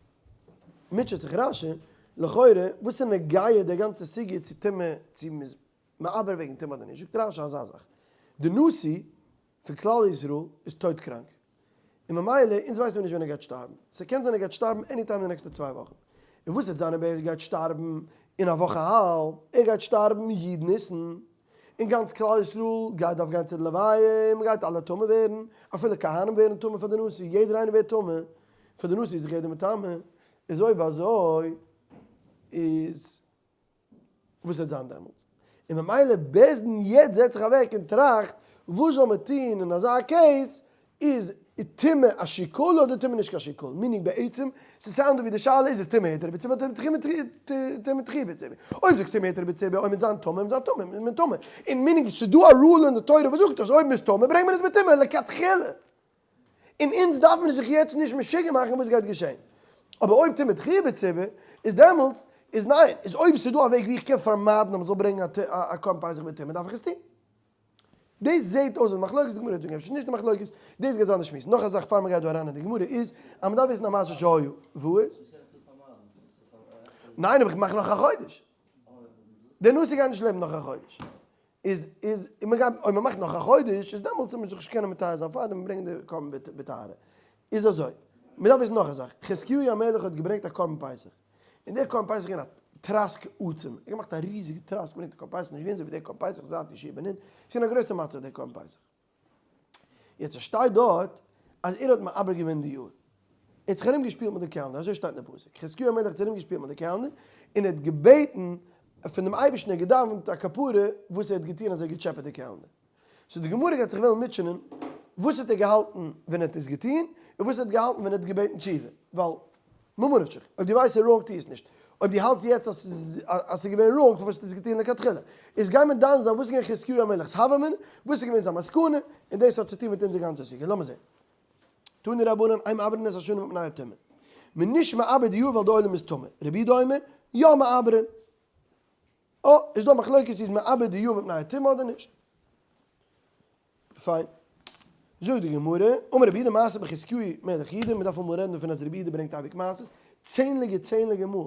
מוטשעט זיך רשי, לכאורה וואס איז נוגע די גאנצע סוגיא צו טומאה, צו מ'איז מעבר וועגן טומאה אדער נישט, זאגט רשי אזא זאך, די נשיא פון כלל ישראל איז טויט קראנק, און ממילא אונז ווייסן מיר נישט ווען ער גייט שטארבן, ס'קען זיין ער גייט שטארבן any time אין די נעקסטע 2 וואכן, און וואס וועט זיין אויב ער גייט שטארבן אין א וואך א האלב, ער גייט שטארבן י' ניסן, און גאנץ כלל ישראל גייט דארף גיין צו די לוויה, און מ'גייט אלע טמא ווערן, אפילו כהנים ווערן טמא פאר די נשיא, יעדער איינער ווערט טמא, פאר די נשיא איז זיך יעדער מטמא, איז אויב אזוי איז וואס וועט זיין דעמאלטס? און ממילא בית דין יעצט זעצט זיך אוועק און טראכט וואס זאל מען טון אין אזא case, איז טומאה א שיקול אדער טומאה נישט קיין שיקול? Meaning בעצם, ס' sound ווי די שאלה איז איז טומאה הותרה בציבור אדער טומאה דחויה בציבור? אויב זאגסט טומאה הותרה בציבור, אויב מ'וועט זיין טמא, מ'זיין טמא, איז מען טמא. און meaning ס'איז דא א rule אין די תורה וואס זאגט אז אויב מ'איז טמא ברענגט מען עס בטומאה לכתחילה. און אונז דארף מען זיך יעצט נישט משוגע מאכן וואס גייט געשען. אבער אויב טומאה דחויה בציבור, איז דעמאלטס איז ניין. איז אויב ס'איז דא א וועג ווי איך קען פארמיידן אז מ'זאל ברענגען א קרבן פסח בטומאה דארף איך עס טון. דאס זעהט אויס ווי מחלוקת, די גמרא וועט זאגן אפשר נישט די מחלוקת, דאס גייט זיין די שמועס. נאך א זאך פאר מ'גייט דא אריין אין די גמרא איז, אז מ'דארף וויסן א מעשה שהיה. וואו איז? ניין אבער איך מאך נאך א חודש. דער נשיא גייט נישט לעבן נאך א חודש. איז איז מ'גייט אויב מ'מאכט נאך א חודש איז דעמאלטס וועט מען זיך נישט קענען מטהר זיין פארדעם ברענגען די קרבן בטהרה. איז אזוי, מ'דארף וויסן נאך א זאך, חזקיהו המלך האט געברענגט א קרבן פסח, און דער קרבן פסח איז געווען א טראסק עצום, ער האט געמאכט א ריזיגע טראסק ברענגט א קרבן פסח, נישט געווען אזוי ווי דער קרבן פסח זייט יהושע בן נון, ס'איז געווען א גרויסע מצב דער קרבן פסח. יעצט עס שטייט דארט אז. אז ער האט מעבר געווען די יאר. ער האט זיך ארום געשפילט מיט די calendar, אזוי שטייט אין די פסוק, חזקיהו המלך האט זיך ארום געשפילט מיט די calendar, און ער האט געבעטן פון דעם אייבערשטן, ער האט געדאווענט א כפרה וואס ער האט געטון אז ער האט געטשעפעט די calendar. So די גמרא גייט זיך וועלן מוטשענען, וואס האט ער געהאלטן ווען ער האט עס געטון, און וואס ער האט געהאלטן ווען ער האט געבעטן תשובה, ווייל ממה נפשך, אויב דו ווייסט ס'איז wrong טו עס נישט, אויב דו האלטסט יעצט אז ס'איז געווען wrong פארוואס האסטו עס געטון לכתחילה, איז גיי מיר דן זיין וואס איז געווען חזקיהו המלך'ס הוה אמינא, וואס איז געווען זיין מסקנא, און דאס האט צוטון מיט אונזער גאנצע סוגיא, לאמיר זען. תנו רבנן, אין מעברין את השנה מפני הטומאה. מען נישט מעבר די יאר ווייל די עולם איז טמא. רבי יהודה אומר, יא מעברין. אה, איז דא מחלוקת איז מעבר די יאר מפני הטומאה אדער נישט. פיין. זאגט די גמרא, אמר רבי יהודה מעשה בחזקיהו מלך יהודה, מען דארף אמאל רעדן דערפון אז רבי יהודה ברענגט אייביג מעשות, צענדליגע צענדליגע מאל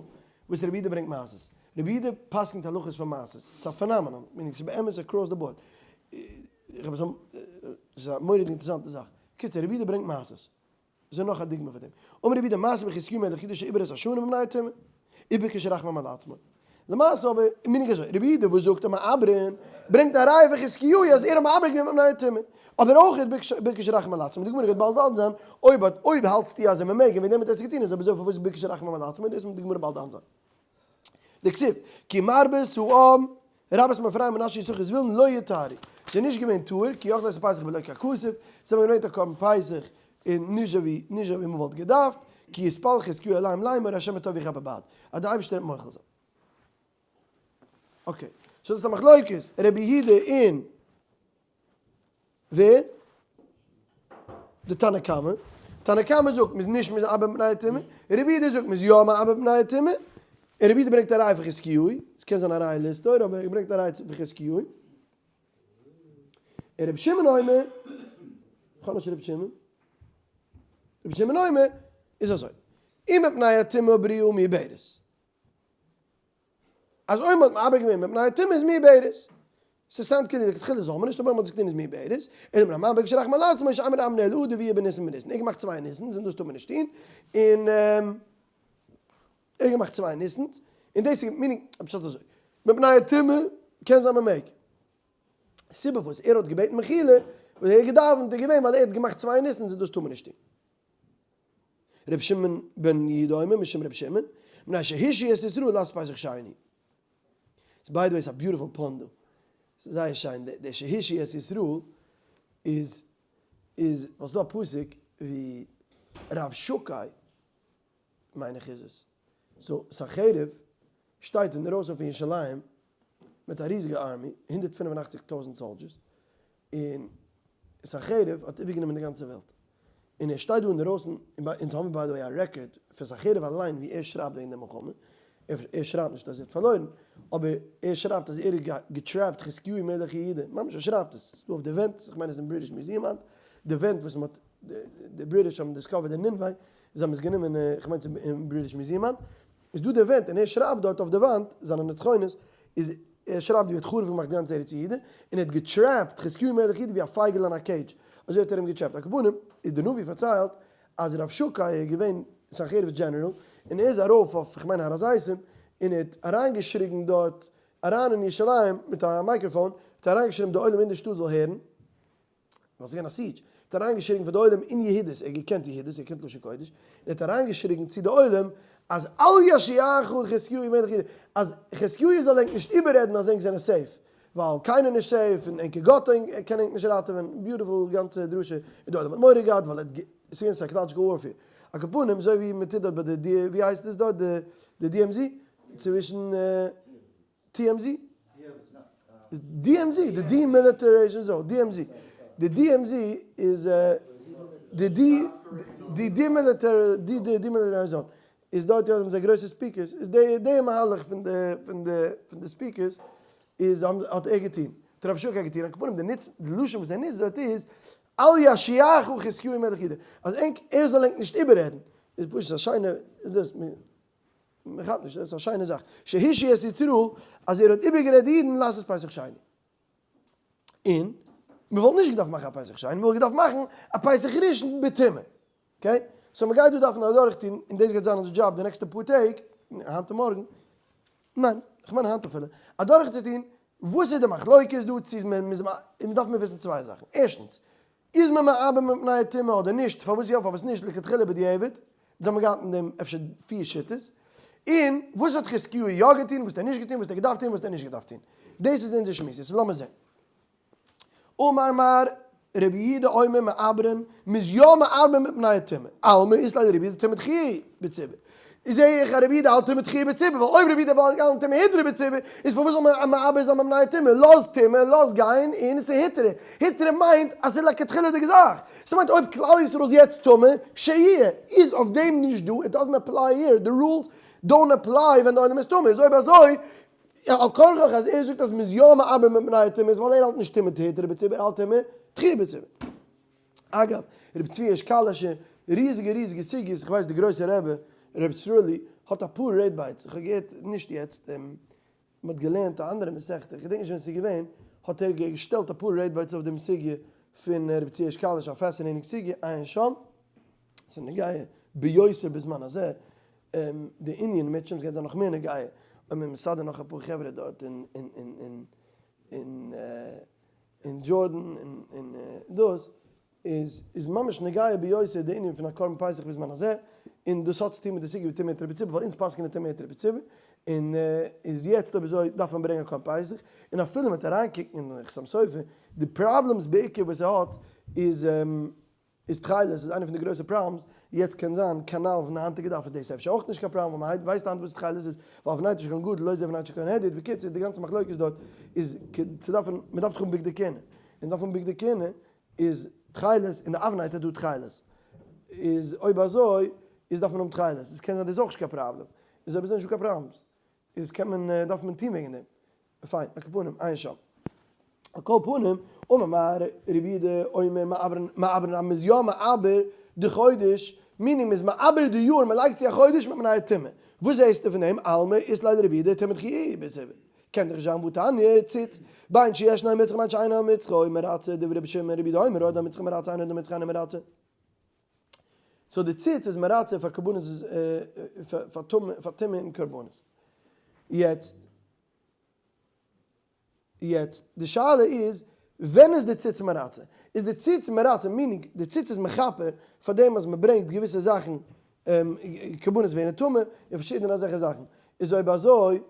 וואס רבי יהודה ברענגט מעשות. רבי יהודה פסק'נט הלכות פון מעשות, ס'איז א phenomenon, meaning ס'איז באמת across the board. ס'איז א מורא'דיג אינטערעסאנטע זאך. קיצור, רבי יהודה ברענגט מעשות. זע נאך א דוגמא פאר דעם. אמר רבי יהודה מעשה בחזקיהו מלך יהודה שעיבר את השנה מפני הטומאה, וביקש רחמים על עצמו. למעשה אבער, meaning אזוי, רבי יהודה וואס זאגט אז מעברין, ברענגט א ראיה פון חזקיהו אז ער האט מעבר געווען מפני הטומאה. אבער אויך ביקש רחמים על עצמו. די גמרא גייט באלד דן זיין, אויב האט אויב האלטסטו אז מען מעג און וועגן דעם האט ער עס געטון איז אויב אזוי פארוואס ביקש רחמים על עצמו, דאס מוז די גמרא באלד דן זיין. דכתיב, כי מרבית העם, רבת מאפרים מנשה יששכר זבולון לא יטהרו. ס'איז נישט געווען טהור, כי אכלו את הפסח בלא ככתוב, זיי האבן געברענגט א קרבן פסח און נישט אזוי נישט אזוי ווי מ'וואלט געדארפט, כי יתפלל חזקיהו אליהם לאמור ה' הטוב יכפר בעד, אז דער אייבערשטער וועט מוחל זיין. Okay, so דאס איז א מחלוקת רבי יהודה און ווער? די תנא קמא. תנא קמא זאגט מ'איז נישט מעבר מפני הטומאה, רבי יהודה זאגט מ'איז יא מעבר מפני הטומאה, און רבי יהודה ברענגט א ראיה פון חזקיהו, עס קען זיין א ראיה לסתור אבער ער ברענגט א ראיה פון חזקיהו. און רבי שמעון אומר, כ'האב נישט רבי שמעון, רבי שמעון אומר איז אזוי, אם מפני הטומאה בריאה מעוברת. אז אויב מ'האט מעבר געווען מפני הטומאה איז מעוברת. ס' sound כאילו לכתחילה זאל מען נישט אבער אויב מ'האט עס געטון איז מעוברת. און אויב רמב"ם ביקש רחמים על עצמו שאמר אמנה אלא אדר ויהיה בניסן בניסן. ער האט געמאכט צוויי ניסנס און דאס טאר מען נישט טון. און ער האט געמאכט צוויי ניסנס און דאס איז meaning פשט אזוי. מפני הטומאה קען זיין מ'מעג. סיבה וואס ער האט געבעטן מחילה וואס ער האט געדאווענט איז געווען ווייל ער האט געמאכט צוויי ניסנס און דאס טאר מען נישט טון. רבי שמעון בן יהודה אומר משום רבי שמעון, מפני שהשהה את ישראל לעשות פסח שני. ס'איז by the way ס'איז א beautiful pun דא. ס'איז זייער שיין, די שהשהה את ישראל איז איז ווייל ס'דא א פסוק ווי רב שקי מיין איך איז עס, so סנחריב שטייט אינדערויסן פון ירושלים מיט א ריזיגע army, 185 טויזנט soldiers, און סנחריב האט איבערגענומען די גאנצע וועלט, און ער שטייט דא אינדערויסן, און אונז האבן by the way א record פון סנחריב אליין ווי ער שרייבט וועגן די מלחמה, ער שרייבט נישט אז ער האט פארלוירן, אבער ער שרייבט אז ער האט געטרעפט חזקיהו מלך יהודה, ממש ער שרייבט עס, ס'איז דא אויף די ווענט, איך מיין עס איז אין British Museum היינט, די ווענט וואס מ'האט, די British האבן discovered אין נינווה, זיי האבן עס גענומען, איך מיין ס'איז אין British Museum היינט, איז דא די ווענט און ער שרייבט דארט אויף די וואנט זיינע נצחונות, איז ער שרייבט ווי ער האט חרוב געמאכט גאנץ ארץ יהודה, און ער האט געטרעפט חזקיהו מלך יהודה ווי א פייגל אין א cage, אזוי האט ער אים געטרעפט. על כל פנים, איז די נביא פארציילט אז רב שקי איז געווען סנחריב'ס general, און ער איז ארויף אויף כ'מיין הר הזיתים, און ער האט אריינגעשריגן דארט אריין אין ירושלים מיט א מיקראפאן, האט ער אריינגעשריגן די עולם אין די שטאט זאל הערן, ווייל ס'איז געווען א siege, האט ער אריינגעשריגן פאר די עולם אין יהודית, ער האט געקענט יהודית, ער האט געקענט לשון קודש, און ער האט אריינגעשריגן צו די עולם אז אל ישאיך חזקיהו מלך יהודה, אז חזקיהו זאל ענק נישט איבעררעדן אז ענק זענען safe, ווייל קיינער נישט safe און ענקער גאט קען ענק נישט ראטעווען, beautiful גאנצע דרשה, און די עולם האט מורא געהאט ווייל ער האט, ס'איז געווען psychological warfare. על כל פנים, אזוי ווי מ'טוט דארט ביי די, ווי הייסט עס דארט, די DMZ, צווישן. TMZ? DMZ, די demilitarization zone, DMZ. די DMZ איז די די די demilitar די די demilitarization zone איז דארט האבן זיי גרויסע speakers איז די די מהלך פון די פון די פון די speakers איז האט ער געטון האט רב שוק געטון על כל פנים די נוץ די לשון וואס ער נוצט דארט איז אל ישאיך חזקיהו מלך יהודה אז ענק ער זאל ענק נישט איבעררעדן איז פשוט א שיינע איז דאס מען כאפט נישט, דאס איז א שיינע זאך, שהשהה את ישראל, אז ער האט איבערגערעדט די אידן לעשות פסח שני. און מען וואלט נישט געדארפט מאכן א פסח שני, מען וואלט געדארפט מאכן א פסח ראשון בטומאה. Okay? So מען גייט דא דארפן אדורכטון, און דאס גייט זיין אונזער דזשאב די נעקסטע פאר טעג, היינט און מארגן, ניין, איך מיין היינט אפילו, אדורכצוטון וואס איז די מחלוקת דא, צו איז מען, מען דארף מיר וויסן צוויי זאכן, ערשטנס. איז מען מעבר מפני הטומאה אדער נישט, פארוואס יא פארוואס נישט, לכתחילה בדיעבד, אונז האבן געהאט אין דעם אפשר פיר שיטות, און וואס האט חזקיהו יא געטון, וואס האט ער נישט געטון, וואס האט ער געדארפט טון, וואס האט ער נישט געדארפט טון. דאס איז אונזער שמועס, יעצט לאמיר זען. אמר מר רבי יהודה אומר מעברין, מ'איז יא מעבר מפני הטומאה, אלמא אית ליה לרבי יהודה טומאה דחויה בציבור. זעה איך אז רבי יהודה האלט טומאה דחויה בציבור, ווייל אויב רבי יהודה וואלט געהאלטן טומאה הותרה בציבור, איז פארוואס זאל מען מעבר זיין מפני הטומאה? לאז טומאה, לאז גיין, און ס'איז הותרה. הותרה מיינט אז ס'איז לכתחילה'דיגע זאך. ס'מיינט אויב כלל ישראל איז יעצט טמא, שיהיה, איז אויף דעם נישט דא, it doesn't apply here, די rules don't apply ווען די עולם איז טמא, איז אויב אזוי, על כרחך אז ער זאגט אז מ'איז יא מעבר מפני הטומאה איז ווייל ער האלט נישט טומאה הותרה בציבור, ער האלט טומאה דחויה בציבור. אגב, רבי צבי הירש קאלאשער, ריזיגע ריזיגע סוגיות, איך ווייס די גרויסע רבי, רבי סרולי, האט אפאר רעד bites, איך האב געהערט נישט יעצט, מען האט געלערנט א אנדערע מסכתא, איך געדענק נישט ווען ס'איז געווען, האט ער געשטעלט אפאר רעד bites אויף דעם סוגיא פון רבי צבי הירש קאלאש, א fascinating סוגיא, עיין שם, ס'איז נוגע ביותר בזמן הזה, די ענין מיט שם, ס'גייט זיין נאך מער נוגע, אויב מען מסדר נאך אפאר חברה דארט אין אין אין אין אין דזשארדען און און דאס איז איז ממש נוגע ביותר די ענין פון א קרבן פסח בזמן הזה, און דאס האט צוטון מיט די סוגיא ווי טומאה הותרה בציבור, ווייל אונז פסק'נען טומאה הותרה בציבור, און איז יעצט אויב אזוי דארף מען ברענגען א קרבן פסח, און אפילו מ'וועט אריינקוקן אין חתם סופר, די problems בעיקר וואס ער האט איז איז תכלת איז איינע פון די גרויסע problems, יעצט קען זיין כנל פון די היינטיגע דף איז דאס אפשר אויך נישט קיין פראבלעם ווייל מען ווייסט היינט וואס תכלת איז, ווייל אבני תשע כהן גדול לא זה אבני תשע כהן הדיוט, בקיצור די גאנצע מחלוקת דארט איז צו דארפן, מען דארף דאך האבן בגדי כהונה, און דארף האבן בגדי כהונה איז תכלת, אין די אבני תשע דא תכלת, איז אויב אזוי איז דארף מען האבן תכלת, איז קען זיין דאס איז אויך נישט קיין פראבלעם, איז אויב אזוי נישטא קיין problems, איז קען מען דארף מען טון וועגן דעם. פיין, על כל פנים, עיין שם. על כל פנים, אמר מר רבי יהודה אומר מעברין, מעברין אז מ'איז יא מעבר די חודש, meaning מ'איז מעבר די יאר, מ'לייגט צו א חודש מיט מפני הטומאה. וואס זעהסטו פון דעם? אלמא אית ליה לרבי יהודה טומאה דחויה בציבור. קען דאך נישט זיין והתניא ציץ, בין שישנו על מצחו בין שאינו על מצחו, מרצה דברי רבי שמעון רבי יהודה אומר העוד על מצחו מרצה אין העוד על מצחו אינו מרצה. so די ציץ איז מרצה פאר קרבנות פאר טומאה און קרבנות. יעצט יעצט די שאלה איז ווען איז די ציץ מרצה? איז די ציץ מרצה meaning די ציץ איז מכפר פאר דעם אז מען ברענגט געוויסע זאכן קרבנות ווערן טמא און פארשידענע אזעלכע זאכן איז אויב אזוי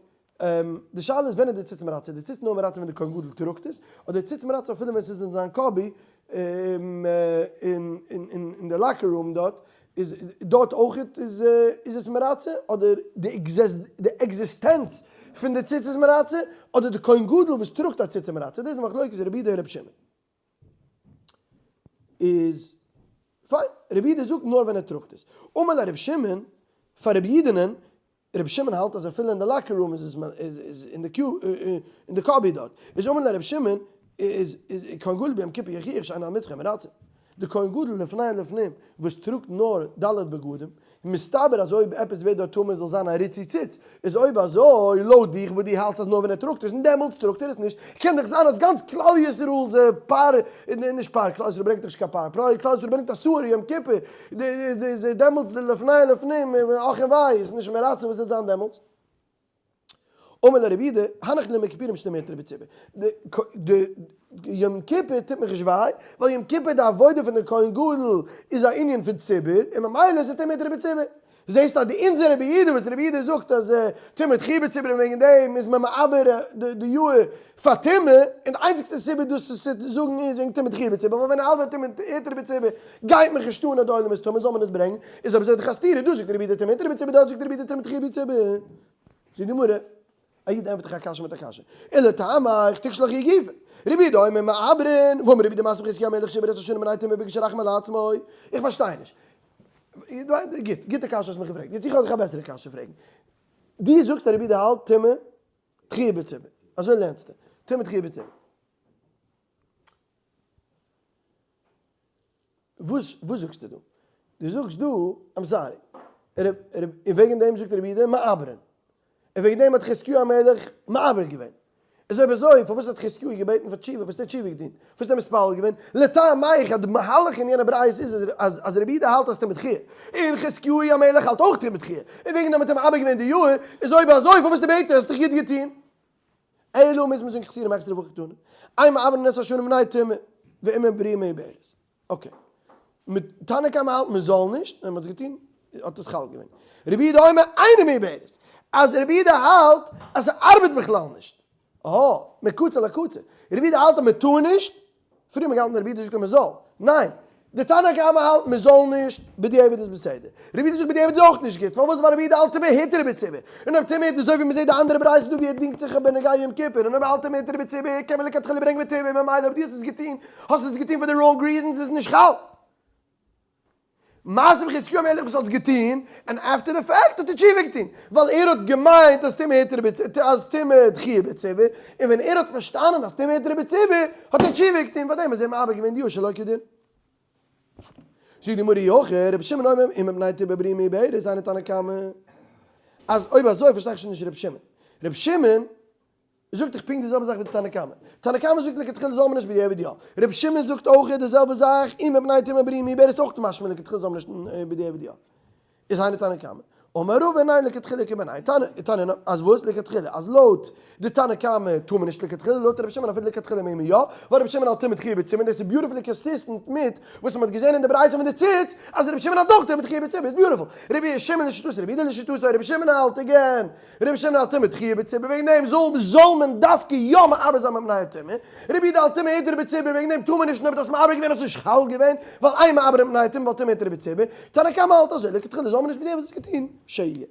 די שאלה איז ווען איז די ציץ מרצה? די ציץ נאר מרצה ווען די כהן גדול טראגט עס אדער די ציץ מרצה אפילו ווען ס'איז אין זיין cubby אין די locker room דארט איז דארט אויכעט איז איז עס מרצה אדער די עקזיסטענץ פון די ציץ איז מרצה אדער די כהן גדול וואס טראגט א ציץ איז מרצה דאס איז מחלוקת רבי יהודה און רבי שמעון איז פיין רבי יהודה זאגט נאר ווען ער טראגט עס אמר ליה רבי שמעון פאר רבי יהודה'נען רבי שמעון האלט אז אפילו אין די locker room איז עס אין די קיו אין די cubby דארט איז אמר ליה רבי שמעון איז איז כהן גדול ביום כיפור יוכיח שאינו על מצחו מרצה די כהן גדול לפני ולפנים וואס טראגט נאר ד' בגדים מסתבר אז אויב עפעס ווערט דארט טמא זאל זיין א ריצוי ציץ איז אויב אזוי לויט דיך וואס דו האלטסט אז נאר ווען ער טראגט עס און דעמאלטס טראגט ער עס נישט קען דאך זיין אז גאנץ כלל ישראל איז פאר נישט פאר כלל ישראל ברענגט דאך נישט קיין פר כלל ישראל ברענגט א שעיר יום כיפור איז דעמאלטס די לפני ולפנים אך און וויי איז נישט מרצה וואס וועט זיין דעמאלטס? אמר ליה רבי יהודה, הנח ליום הכיפורים שטומאה הותרה בציבור. די יום כיפור טוט מיך נישט וויי, ווייל יום כיפור די עבודה פון די כהן גדול איז א ענין פון ציבור, און ממילא איז עס טומאה הותרה בציבור. זעסט אז די אונזער רבי יהודה וואס רבי יהודה זאגט אז טומאה דחויה בציבור און וועגן דעם איז מען מעבר די יאר פאר טומאה, און די איינציגסטע סיבה דאס צו זאגן איז וועגן טומאה דחויה בציבור, ווייל ווען ער האלט ווען טומאה הותרה בציבור גייט מיך נישט אן אז די עולם איז טמא זאל מען עס ברענגן, איז אויב אזוי דאך א סתירה, דא זאגט רבי יהודה טומאה הותרה בציבור דארט זאגט רבי יהודה טומאה דחויה בציבור. זאגט די גמרא, א איד ענטפערט דיך א קשיא מיט א קשיא, ולטעמיך תקשה לך היא גופא, רבי יהודה אומר מעברין, והאמר רבי יהודה מתיב חזקיהו המלך שעיבר את השנה מפני טומאה וביקש רחמים על עצמו, איך פארשטיי נישט. גוט, גוטע קשיא האסט מיך געפרעגט, יעצט איך וועל דיך א בעסערע קשיא פרעגן. דו זאגסט אז רבי יהודה האלט טומאה דחויה בציבור, אזוי לערנסטו, טומאה דחויה בציבור. וואס וואס זאגסטו דא? דו זאגסט דא, I'm sorry, און וועגן דעם זאגט רבי יהודה מעברין, און וועגן דעם האט חזקיהו המלך מעבר געווען. איז אויב אזוי פארוואס האט חזקיהו געבעטן פאר תשובה? וואס האט ער תשובה געטון? פארוואס האט ער מתפלל געווען? לטעמיך אז די מהלך אין יענע ברייתא איז אז אז רבי יהודה האלט אז טומאה דחויה, און חזקיהו המלך האלט אויך טומאה דחויה, און וועגן דעם האט ער מעבר געווען די יאר, איז אויב אזוי פארוואס די בעטער האסט דיך גוט געטון? אלא מוז מען זאגן חסורי מחסרא והכי קתני, אין מעברין את השנה מפני טומאה, ואם בריאה מעוברת. Okay. מיט תנא קמא האלט מען זאל נישט, און מען האט עס געטון, האט עס חל געווען. רבי יהודה אומר אינה מעוברת, אז רבי יהודה האלט אז ס'ארבעט בכלל נישט. אהא, מקצה לקצה. רבי יהודה האלט אז מען טאר נישט, פריער האט מען געהאלטן רבי יהודה זאגט אז מען זאל. ניין, די תנא קמא האלט מען זאל נישט, בדיעבד איז בסדר. רבי יהודה זאגט בדיעבד איז אויך נישט גוט, פארוואס? ווייל רבי יהודה האלט טומאה הותרה בציבור. און אויב טומאה אזוי ווי מען זעט די אנדערע ברייתא דא ווי ער דינגט זיך בנוגע יום כיפור, און אויב ער האלט טומאה הותרה בציבור קען מען לכתחילה ברענגען בטומאה, ממילא אויב דו האסט עס געטון, האסטו עס געטון פאר די wrong reasons, איז נישט חל. מעשה בחזקיהו המלך וואס האט עס געטון, און after the fact האט ער תשובה געטון, ווייל ער האט געמיינט אז טומאה הותרה בציבור, אז טומאה דחויה בציבור, און ווען ער האט פארשטאנען אז טומאה הותרה בציבור, האט ער תשובה געטון, פארדעם איז ער מעבר געווען די יאר שלא כדין. זאגט די גמרא אי הכי, רבי שמעון אומר אם מפני טומאה בריאה מעוברת היינו תנא קמא, אז אויב אזוי פארשטיי איך שוין נישט רבי שמעון, רבי שמעון זאגט דאך פונקט די זעלבע זאך ווי די תנא קמא. תנא קמא זאגט לכתחילה זאל מען נישט בדיעבד יא. רבי שמעון זאגט אויך די זעלבע זאך אם מפני טומאה בריאה מעוברת איז אויך משמע לכתחילה זאל מען נישט בדיעבד יא. איז היינו תנא קמא. אמר רבא ניין לכתחילה כמינייהו תנא תנא אז וואס לכתחילה אז לויט די תנא קמא טאר מען נישט לכתחילה לויט רבי שמעון אפילו לכתחילה מעג מען יא ווייל רבי שמעון האלט טומאה דחויה בציבור דאס איז beautifully consistent מיט וואס מען האט געזען אין די ברייתא פון די ציץ אז רבי שמעון האלט אויך טומאה דחויה בציבור איז beautiful רבי שמעון לשיטתו רבי יהודה לשיטתו רבי שמעון האלט again רבי שמעון האלט טומאה דחויה בציבור וועגן דעם זאל זאל מען דווקא יא מעבר זיין מפני הטומאה, רבי יהודה האלט טומאה הותרה בציבור וועגן דעם טאר מען נישט און אויב האט עס מעבר געווען האט עס נישט חל געווען ווייל אין מעברין מפני הטומאה ווייל טומאה הותרה בציבור, תנא קמא האלט אזוי לכתחילה זאל מען נישט בדיעבד עס געטון שיהיה.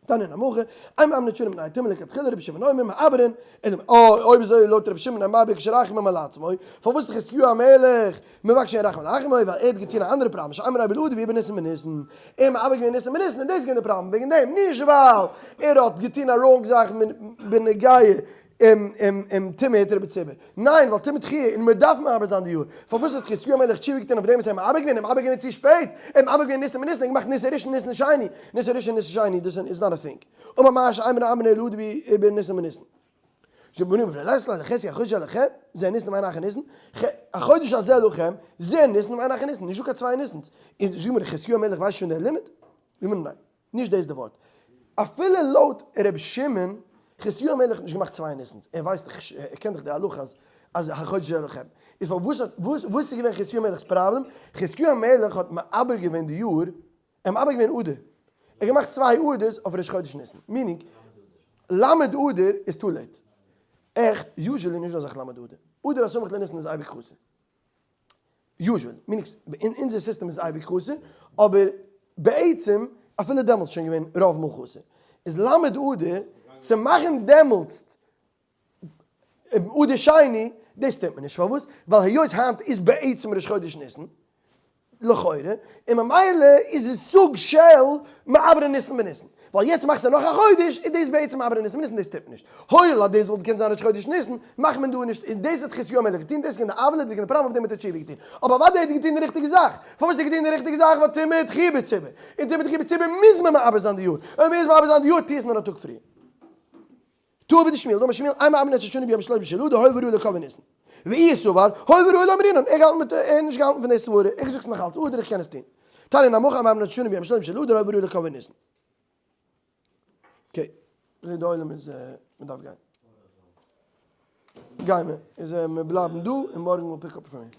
תנא נמי הכי, אין מעברין את השנה מפני הטומאה לכתחילה רבי שמעון אומר מעברין, אויב אזוי לויט רבי שמעון אין מעביר כשרחמים על עצמו, פארוואס איז חזקיהו המלך מבקש רחמים על עצמו ווייל ער האט געטון א אנדערע פראבלעם שאין מרבה לאדם ווי בניסן בניסן, ער מעבר געווען ניסן בניסן און דאס איז געווען די פראבלעם וועגן דעם, נישט ווייל ער האט געטון א wrong זאך בנוגע טומאה הותרה בציבור, ניין ווייל טומאה דחויה און מען דארף מעבר זיין די יאר, פארוואס האט חזקיהו המלך תשובה געטון אויף דעם וואס ער מעבר געווען, ער מעבר געווען צו שפעט, ער מעבר געווען ניסן בניסן, ער האט געמאכט ניסן ראשון ניסן שני, ניסן ראשון ניסן שני, דאס איז not a thing, אמר מר שאין מעברין אלא באיבור ניסן בניסן. זאגט בנו ולעשות לחזקיה החודש הזה לכם, זה ניסן ואין אחר ניסן, החודש הזה לכם, זה ניסן ואין אחר ניסן, נישטא קיין צוויי ניסנס. און זאגט מיר חזקיהו המלך ווייסט שוין דער לימוד? זאגט מיר ניין, נישט דאס איז די ווארט. אפילו לויט ר' שמעון, חזקיהו המלך האט נישט געמאכט צוויי ניסנס, ער ווייסט דאך, ער קען דאך די הלכה אז אז החודש הזה לכם. איז פארוואס האט, וואס איז געווען חזקיהו המלך'ס פראבלעם? חזקיהו המלך האט מעבר געווען די יאר ער האט מעבר געווען אדר, ער האט געמאכט צוויי אדר'ס אויף ראש חודש ניסן, meaning ל' אדר איז too late, עכט usually נישט דא אזאך ל' אדר, אדר הסמוך לניסן איז אייביג חסר, usually, meaning אין אונזער סיסטעם איז אייביג חסר, אבער בעצם אפילו דעמאלטס שוין געווען רוב מאל חסר, איז ל' אדר צו מאכן דעמאלטס אדר שני, דאס טוט מען נישט, פארוואס? ווייל היות היינט איז בעצם ראש חודש ניסן, לכאורה, און ממילא איז עס סוג של מעברי ניסן בניסן, ווייל יעצט מאכסטו נאך א חודש, איז דאס בעצם מעברי ניסן בניסן, דאס טוט מען נישט. הואיל אז דאס וואלט געקענט זיין ראש חודש ניסן, מאכט מען דא נישט, און דאס האט חזקיהו המלך געטון, דאס איז געווען די עוולה, דאס איז געווען די פראבלעם, אויף דעם האט ער תשובה געטון. אבער אוודאי האט ער געטון די ריכטיגע זאך. פארוואס האט ער געטון די ריכטיגע זאך? ווייל טומאה דחויה בציבור, און טומאה דחויה בציבור מוז מען מעבר זיין די יאר, אויב מ'מוז מעבר זיין די יאר, טו עס נאר א טאג פריער. טעה בדשמואל, דאמר שמואל, אין מעברין את השנה ביום שלושים של אדר, הואיל וראוי לקובעו ניסן. ואיהו סבר, הואיל וראוי לאמרינן, ער געהאלטן מיט, ער האט נישט געהאלטן פון די סברה, ער האט געזאגט ס'איז נאך אלץ אדר איך קען עס טון. תניא נמי הכי אין מעברין את השנה ביום שלושים של אדר, הואיל וראוי לקובעו ניסן. Okay, זעה די עולם איז מ'דארף גיין. גיימער, איז מיר בלייבן דא און מארגן we'll pick up from here.